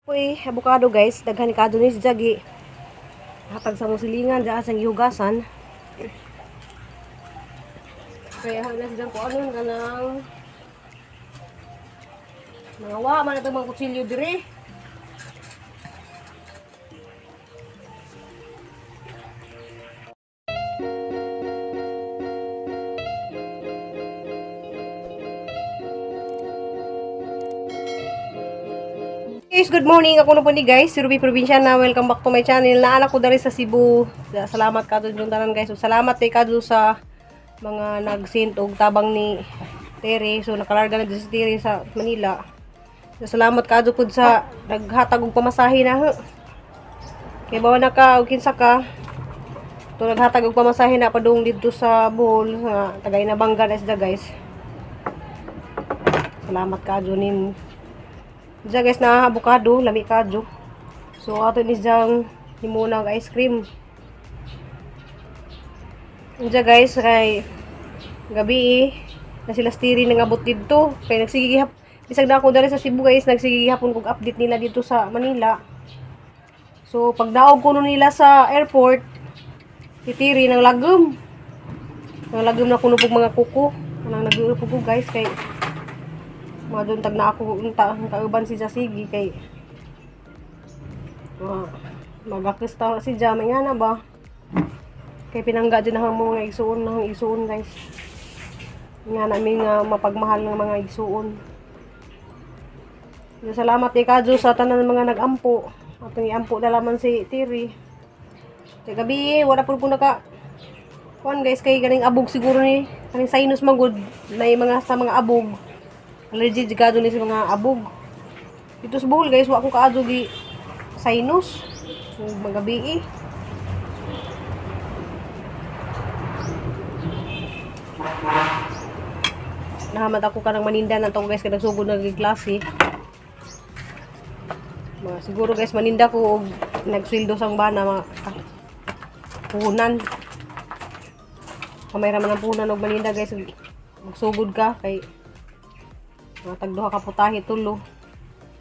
Uy, avocado guys, daghan kadto ni si Jagi. Hatag sa mong silingan diyan sa gihugasan. Kaya na siya ko ano kanang mga wa man itong mga kutsilyo dire. Guys, good morning. Ako na po ni guys, si Ruby Provinciana. Welcome back to my channel. Naanak ko dari sa Cebu. Salamat ka doon tanan guys. So, salamat kay kadto sa mga nag-send og tabang ni Tere. So nakalarga na dito si Tere sa Manila. So, salamat kadto pud sa naghatag og pamasahe na. Ha. Kay bawa na ka og kinsa ka. To naghatag og pamasahe na padung didto sa Bohol sa tagay na bangga na sila guys. Salamat kadto nin. Diyan guys na avocado, lami kadyo. So ato ni siyang himunang ice cream. Diyan guys kay gabi eh, na sila stiri nang abot didto. Kay nagsige gihap bisag na ako dali sa Cebu guys, nagsige gihapon kog update nila dito sa Manila. So pagdaog ko nun nila sa airport, titiri ng lagom. Nang lagom na kuno pug mga kuko. Anang nag-uupo ko guys kay mga duntag na ako unta ang kauban si Jasigi kay magakis ta si Jamay nga na ba kay pinangga dyan ang mga igsuon ng igsuon guys nga namin nga mapagmahal ng mga igsuon. So, salamat kay Kadyo sa tanan ng mga nagampo atong iampo na laman si Tiri kay gabi wala po po naka kuan guys kay ganing abog siguro ni kaning sinus magud may mga sa mga abog allergy jud ni sa mga abog. Dito sa Bohol guys, wa ko kaadto gi sinus ug magabi eh. Nahamad ako kanang maninda na to guys kay nagsugod na gi klase. Mga siguro guys maninda ko og nagsweldo sang bana mga puhunan. Kamay ra man ang puhunan og maninda guys magsugod ka kay mga tagduha ka putahe tulo.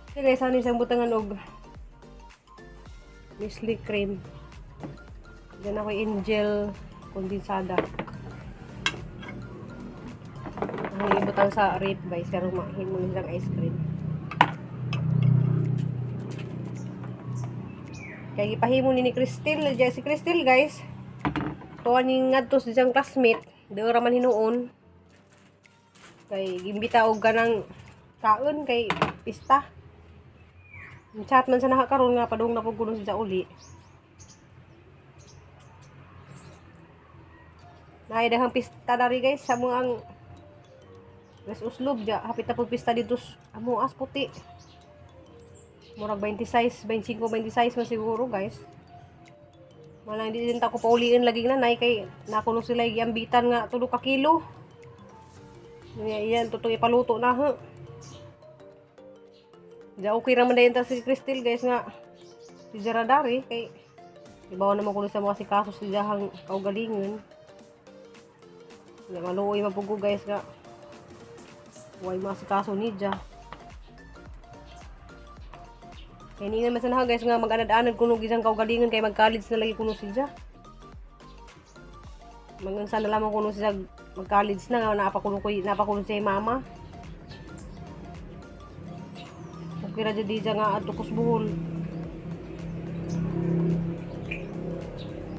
Okay guys, ano isang butangan og Nestle cream. Diyan ako Angel kondensada. Ang ibutang sa rate guys, pero mahimo nilang ice cream. Kay gipahimo ni Cristel, diyan si Cristel guys. Tuwa ni ngadto sa diyang classmate, di ra man hinuon. Kay gimbita og kanang kaon kay pista. Chat man sa nakakaroon nga padung na pud kuno siya uli. Naay daghang pista dari guys sa mga ang West Uslob ja hapit na pud pista dito amo as puti. Murag 26, 25, 26 man siguro guys. Malang di din ta ko pauliin lagi nanay kay nakuno sila giambitan nga tulo ka kilo. Nga iyan totoo ipaluto na ha. Ja okay ra man dayon ta si Cristel guys nga si Jaradari kay ibaw naman kuno sa mga sikaso si jahang kaugalingon. Nga maluoy man pud ko guys nga way mga sikaso ni Ja. Kay ni naman sa guys nga mag-anad-anad kuno gisang kaugalingon kay mag-college na lagi kuno si Ja. Mangang sana lamang kuno siya mag-college na nga napa kuno ko napa kuno siya mama. Okay ra jud di siya nga adto kus Bohol.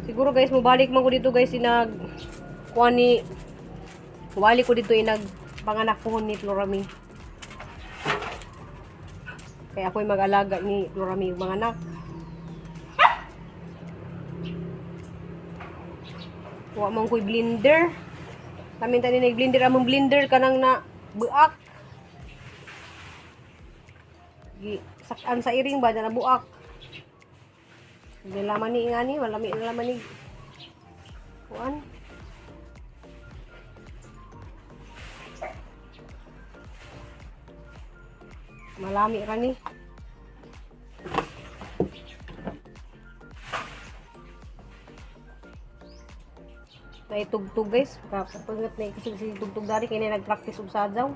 Siguro guys mobalik man ko dito guys inag kuan ni mobalik ko dito inag panganak ko ni Florami. Kaya ako'y mag-alaga ni Florami yung mga anak. Wa man ko'y blender. Kami tani nag blender among blender kanang na buak. Gi sakan sa iring ba na buak. Di laman ni ngani, malami na laman ni kuan. Malami ra ni. Naitugtog guys, kapangat na kasi si tugtog dari kay na nag-practice og sadyaw.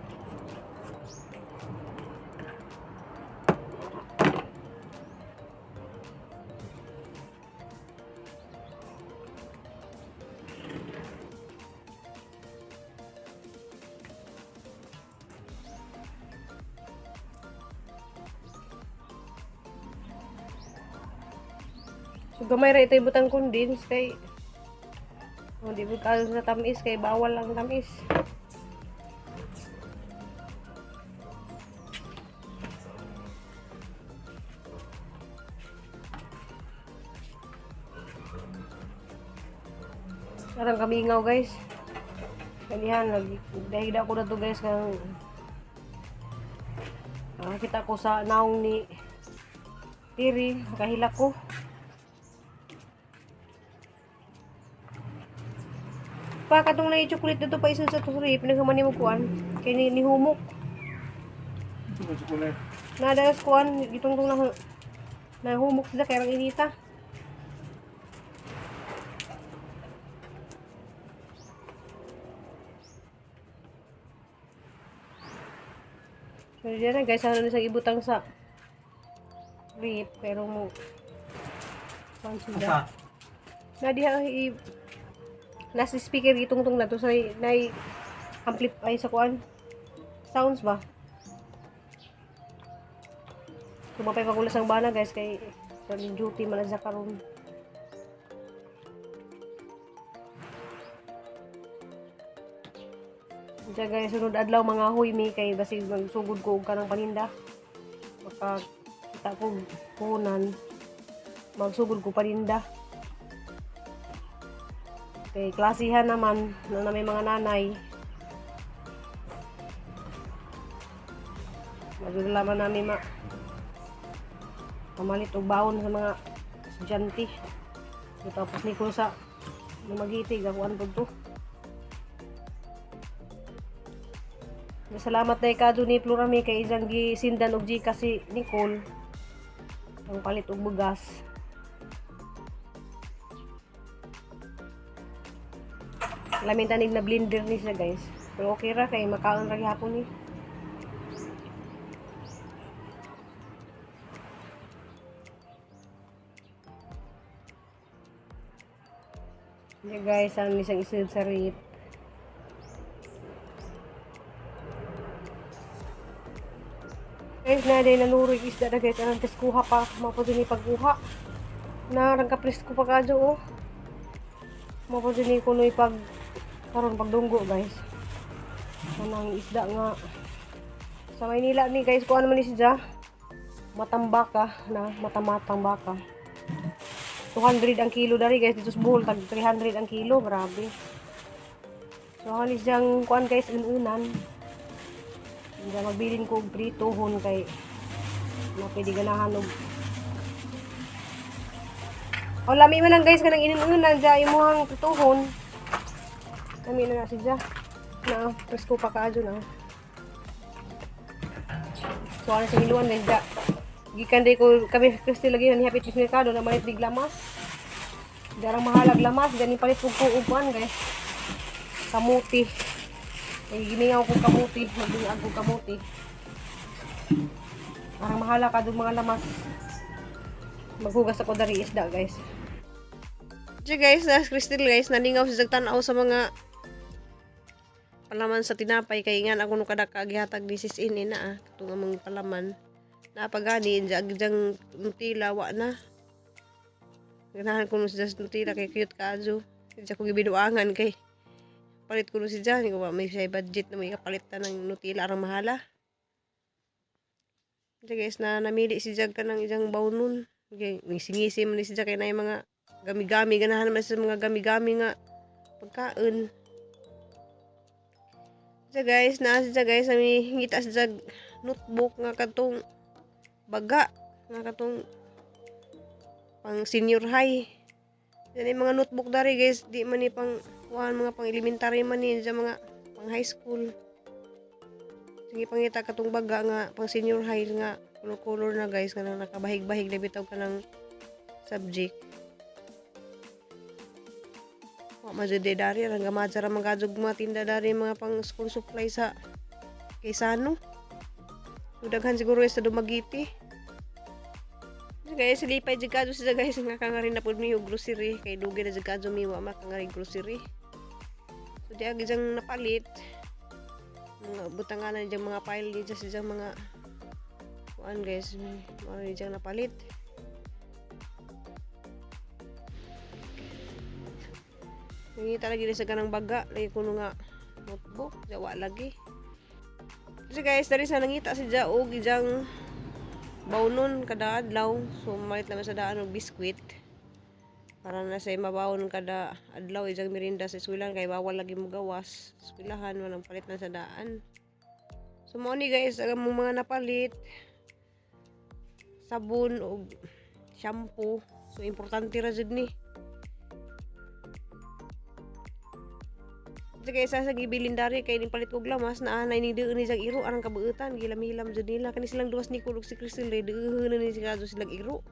So gamay ra ito ibutang condense kay oh, di mo kaon sa tamis kay bawal ang tamis. Parang kamingaw, guys. Kanihan, nagdahida ko na to, guys, kang nakakita ko sa naong ni Tiri, nakahilak ko. Pa, katong na chocolate na to pa isa sa turi, pinaghuman ni mo kuan. Kay ni humok. Ito ba chocolate? Nadalas kuan, gitungtong na nahumok sila kaya ang inita. So, diyan na guys, ano na siyang ibutang sa rip, pero mo kuan sila. Asa? Na diha i nasa speaker gitungtong na to sa nay amplify ay sa kuan sounds ba. Tumapay pagulas ang bana, guys, kay sa duty man na siya karon. Diya guys, sunod adlaw mga huy mi kay basig magsugod ko og kanang paninda. Maka kita ko puhunan magsugod ko paninda. Kay klasihan naman na may mga nanay. Madula namin ma pamalit og baon sa mga estudyante. So, tapos ni ko sa Dumaguete, gakuan po to. Salamat na ikado ni Plurami kay isang gisindan og Gcash si Nicole ang palit og bugas. Lamin tanig na blender ni siya, guys. Pero okay ra kay makaon ra gihapon ni. Yeah, guys, ang isang isod sa rip. Guys, na din nanuroy isda na guys, anong kuha pa, mapo din pagkuha. Na rangka presko pa kadyo oh. Mapo din kunoy pag karon pagdunggo, guys. Kanang isda nga sa Maynila ni guys, kuan man ni siya. Matambaka na, matamatang baka. 200 ang kilo dari guys dito sa Bohol, tag 300 ang kilo, grabe. So halis diyang kuan guys, ununan. Hindi magbilin ko og pritohon kay na pwede ganahan og. O lami man ang guys kanang inunan dya imuhang pritohon. Lami na na siya. Na presko pa kaadyo na. So ano sa iluan guys dya. Gikan day ko kami kasi lagi na hapit sa merkado na malit big lamas. Darang mahalag lamas gani palit kog kuan guys. Kamuti. Ay gimingaw kong kamuti, magbingag kong kamuti. Parang mahala ka doon mga lamas. Maghugas ako dari isda, guys. Diya guys, na Crystal guys, nalingaw si tanaw sa mga palaman sa tinapay kay ngan ako nung kadaka gihatag ni sis ini na ah, katong among palaman. Napagani diya diyang Nutella wa na. Ganahan ko no siya sa Nutella kay cute kaadyo. Diya ko gibinuangan kay palit ko no siya, ko ba may siya budget na may kapalit ta ng Nutella arang mahala. Diya guys, na namili si Jag kanang isang bawnon. Okay, ngisi-ngisi man ni siya kay na mga gami-gami, ganahan man sa mga gami-gami nga pagkaon. Diya guys, naa siya guys, ami ngita si Jag notebook nga katong baga, nga katong pang senior high. Yan yung mga notebook dari guys, di man ni pang kuan, mga pang elementary man ni sa mga pang high school. Sige, pangita katong baga nga pang senior high nga color-color na guys, nga nakabahig-bahig na bitaw ka ng subject. Wa man jud dari ang gamadya ra man kadjog mga tinda dari mga pang school supply sa Kaysano. So, daghan siguro sa Dumaguete. So, guys, lipay jud kadto siya guys nga kangari na pud mi og grocery kay dugay na jud kadto mi wa makangari grocery. So di agi diyang napalit mga butanganan diyang mga file di sa diyang mga kuan guys, mao ni diyang napalit. Nangita lagi sa ganang baga, lagi kuno nga notebook, jawa lagi. So guys, dari sa nangita si Ja og ijang bawnon kada adlaw. So malit naman sa daan og biskwit. Para na sa mabawon kada adlaw ijang merinda sa eskwelahan kay bawal lagi mo gawas. Eskwelahan walang palit na sa daan. So mao ni guys, ang among mga napalit, sabon og shampoo. So importante ra jud ni. Kasi kay isa sa gibilin dari kay ning palit kog lamas na anay ning diun ni sang iro arang kabuutan gilam-hilam jud nila kani silang duwas ni kulog si Crystal ray diuhon na ni sila silang iro.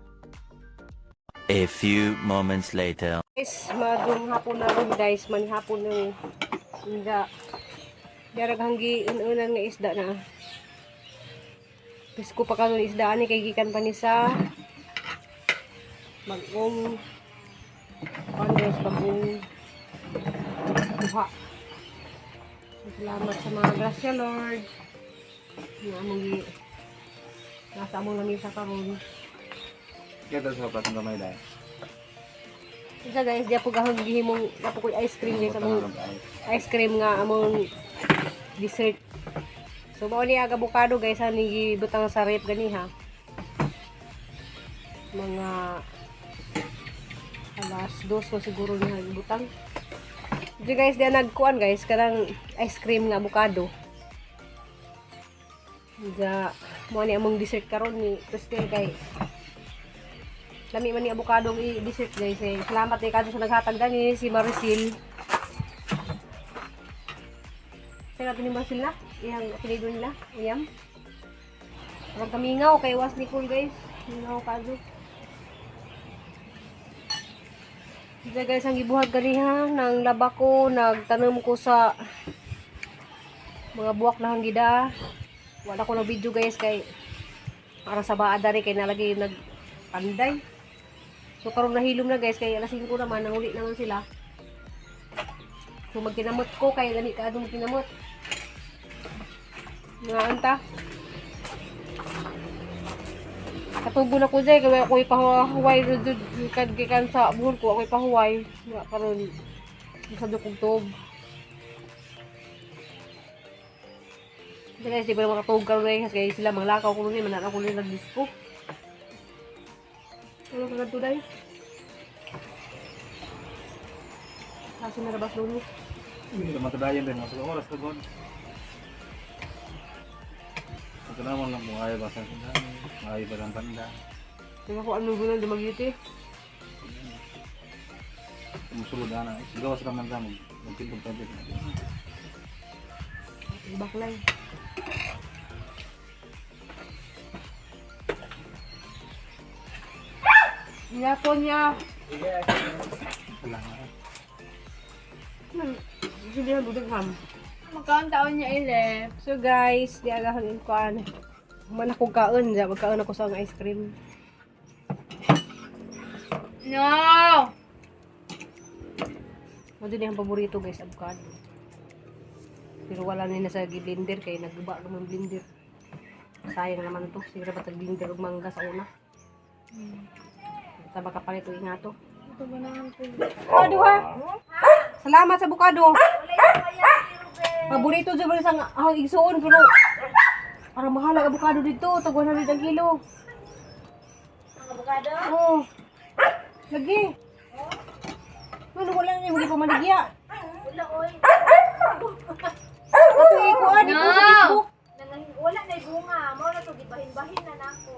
A few moments later. Guys, magong hapon na ron guys, manihapon ng isda. Darag hanggi unan nga isda na. Pisko pa karon isda ani kay gikan pa ni sa bagong kuan guys, bagong kuha. So, salamat sa mga grasya Lord. Nga among nasa among lamisa karon. Kita sa platong gamay dahil. Isa guys, di ako gahong gihimong dapo ko ice cream guys among ice cream nga among dessert. So mao ni aga avocado guys ani gibutang sa rep gani ha. Mga 2:00 na siguro niya gibutang. Di guys, di nagkuan guys kanang ice cream nga avocado. Ga mao ni among dessert karon ni Christine kay lami man ni avocado ang i-dessert guys eh. Salamat kay kadto sa naghatag gani si Maricel. Sa natin ni Maricel na, iyang apelyido nila, iyam. Parang kamingaw kay was Nicole guys. Mingaw kadto. Diya guys, ang gibuhat ganiha ng laba ko, nagtanom ko sa mga buwak na hanggida. Wala ko na video guys kay para sa baa dari kay nalagay nagpanday. So karon nahilom na guys kay alas 5 naman nanguli naman sila. So magkinamot ko kay lami kaadto magkinamot. Nga anta. Katubo na ko dyan, kaya ako'y pahuway rudud gikan gikan sa buhol ko ako'y pahuway. Nga karon sa dukog tub. Hindi guys, di ba na makatug karon guys kay sila manglakaw ko ni mananaw ko nila disco. Ano ka kadto day? Kasi narabas Lunes. Hindi ka matadayan din. Mas oras na god. Ito naman lang kung ayaw ba sa sundami. Ayaw ba lang banda. Tingnan ko ano gunan dumagyuti. Musulod na. Gawas naman ta. Magpintog-pintog. Baklay. Yapon niya. Wala nga. Sige na budag ham. Magkaon taon niya ile. So guys, di agahan kuan. Man ako kaon, di magkaon ako sa ang ice cream. No! Mo din ang paborito guys, avocado. Pero wala ni nasa blender kay nagguba naman blender. Sayang naman to, siguro ba tag blender og mangga sa una. Ta baka palit og ingato. Ito ba naman po? Avocado ha. Salamat sa avocado. Paborito jud ba sa ang igsuon pero parang mahal ang avocado dito, tag 100 ang kilo. Ang avocado? Oh. Lagi. Ano wala na yung pamaligya. Wala, oy. Ato ikuan no. Sa Facebook. Wala na bunga. Mao na to gibahin-bahin na nako.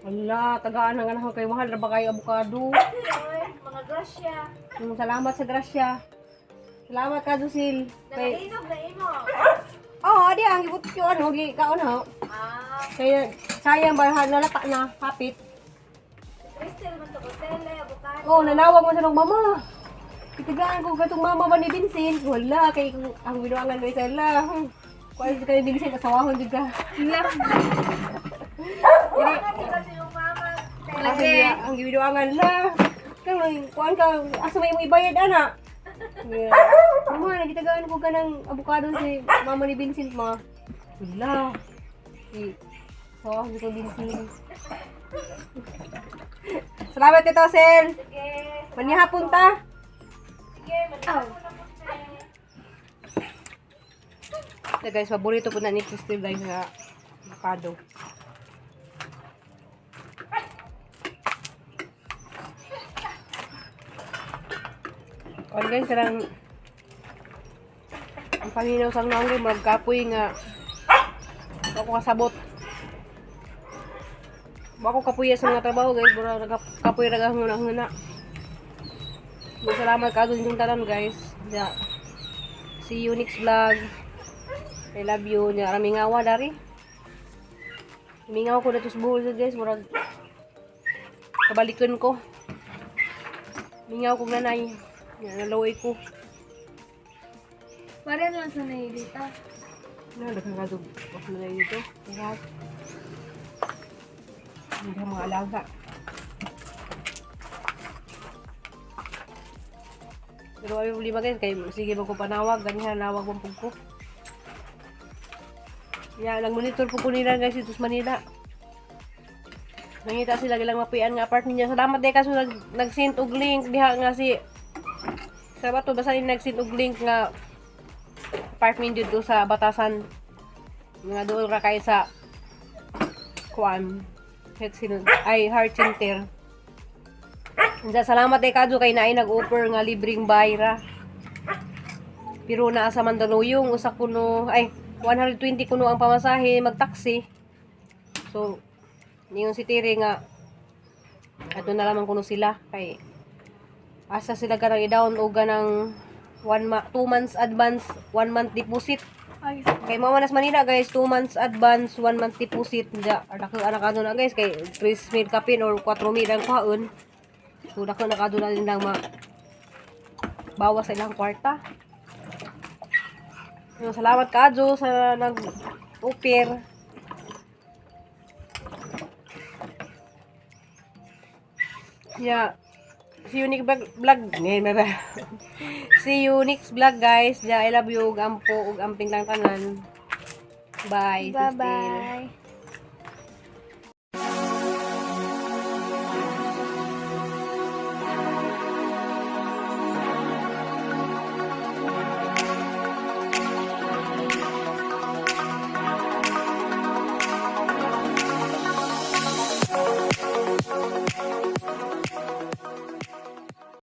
Wala, tagaan ang anak kay mahal ra ba kayo avocado? Oy, mga grasya. Salamat sa grasya. Salamat ka Dusil. Kay Nangahinog na imo. Oh, di ang gibut ko ano gi kaon ho. Ah, Kaya sayang ba nalata na hapit. Crystal man to tele, avocado. Oh, nanawag mo sa nung mama. Kitigaan ko katong mama ba ni Vincent? Wala kay ang binuangan mo isa la. Kuan kay Vincent asawahon jud ka. Wala di ba sa iyong mama? Lagi. Ang gibinuangan la. Kang kuan ka asa may mo ibayad ana. Yeah. Mama, nagitagaan ko ka ng avocado si mama ni Vincent ma. Wala. Eh, so, hindi ko Vincent. Salamat Tito Sel. Sige, Manihapon ta. sige, Aw. Ito guys, paborito po na ni Crystal guys nga avocado. On guys, karang ang paminaw sang naong guys, murag kapoy nga ako kasabot. Wa ko kapuya sa mga trabaho guys, murag kapoy ra gahuna-huna. Salamat ka dun yung tanan guys. Yeah. See you next vlog. I love you. Nya ramingawa dari. Mingaw ko na to sa buhol guys, murag kabalikon ko. Mingaw ko nanay. Nya nalaway ko. Pare lang sa nahilita. Na daghang kadug wak na dito. Lahat. Hindi mga alaga. Pero ay problema guys, kay sige mo ko panawag, ganihan nawag man pug ko. Ya, lang monitor po ko nila guys dito sa Manila. Nangita sila gilang mapuy-an nga apartment niya. Salamat day kaso nag-send og link diha nga si sa bato basta ni nag-send og link nga apartment dito sa Batasan. Nga doon ra kay sa kuan health center, ay heart center. Unsa, salamat day kadyo kay naay nag-offer nga libreng bayra. Pero naa sa Mandaluyong usa kuno ay 120 kuno ang pamasahe magtaksi. So ningon si Tiri nga ato na lamang kuno sila kay asa sila ganang i-down og ganang 2 months advance, 1 month deposit. Ay, Kay mao man Manila guys, 2 months advance, 1 month deposit. Ja, dako anak ano na guys kay 3 mil kapin or 4 mil ang kuhaon. So dako na kadto na nilang ma bawas sa ilang kwarta. So, salamat kaadyo sa nag-offer. Yeah. See you next vlog. Vlog. Ngayon, bye bye. See you next vlog guys. Yeah, I love you. Ug ampo ug amping lang tanan. Bye. Sister. Bye-bye.